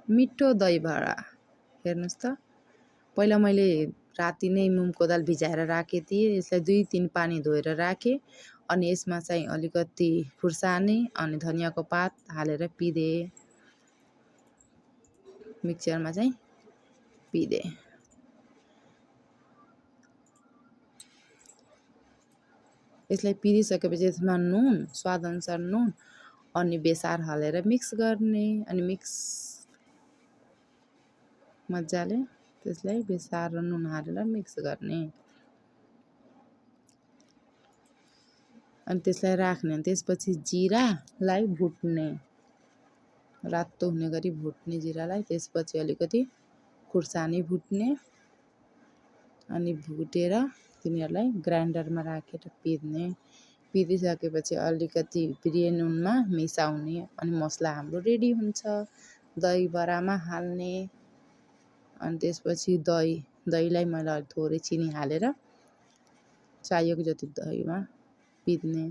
मिठो दही बडा। हेर्नुहोस् त, पहिला मैले राति नै मुङको दाल भिजाएर राखेको थिएँ। यसलाई 2-3 पानी धोएर राखेँ। अनि यसमा चाहिँ अलिकति खुर्सानी अनि धनियाको पात हालेर पिदेँ। मिक्सरमा चाहिँ पिदेँ। यसलाई पिदिसकेपछि यसमा नुन, स्वादअनुसार नुन अनि बेसार हालेर मिक्स गर्ने। अनि मिक्स मजाले त्यसलाई बेसार र नुन हालेर मिक्स गर्ने। अनि त्यसलाई राख्ने। अनि त्यसपछि जिरालाई भुट्ने, रातो हुने गरी भुट्ने जिरालाई। त्यसपछि अलिकति खुर्सानी भुट्ने अनि भुटेर तिनीहरूलाई ग्राइन्डरमा राखेर पिस्ने। पिसिसकेपछि अलिकति प्रिय नुनमा मिसाउने अनि मसला हाम्रो रेडी हुन्छ। दही बडामा हाल्ने। अनि त्यसपछि दहीलाई मैले थोरै चिनी हालेर चाहिएको जति दहीमा पिस्ने।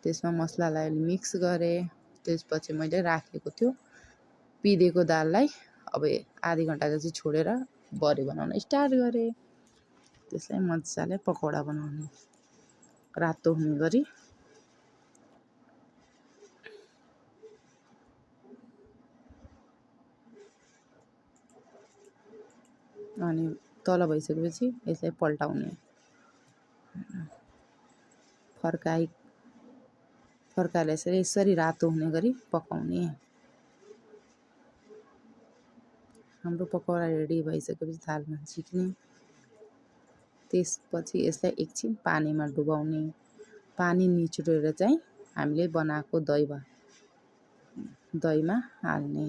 त्यसमा मसलालाई मिक्स गरेँ। त्यसपछि मैले राखेको त्यो पिसेको दाललाई अब आधी घन्टा जति छोडेर बडी बनाउन स्टार्ट गरेँ। त्यसलाई मजाले पकौडा बनाउने, रातो हुने गरी। अनि तल भइसकेपछि यसलाई पल्टाउने, फर्काएर यसरी रातो हुने गरी पकाउने। हाम्रो पकौडा रेडी भइसकेपछि थालमा झिक्ने। त्यसपछि यसलाई एकछिन पानीमा डुबाउने। पानी निचोरेर चाहिँ हामीले बनाएको दहीमा हाल्ने।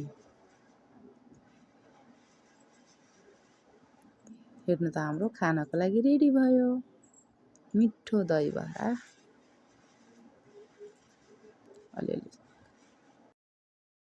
हेर्नु त हाम्रो खानाको लागि रेडी भयो, मिठो दही बडा।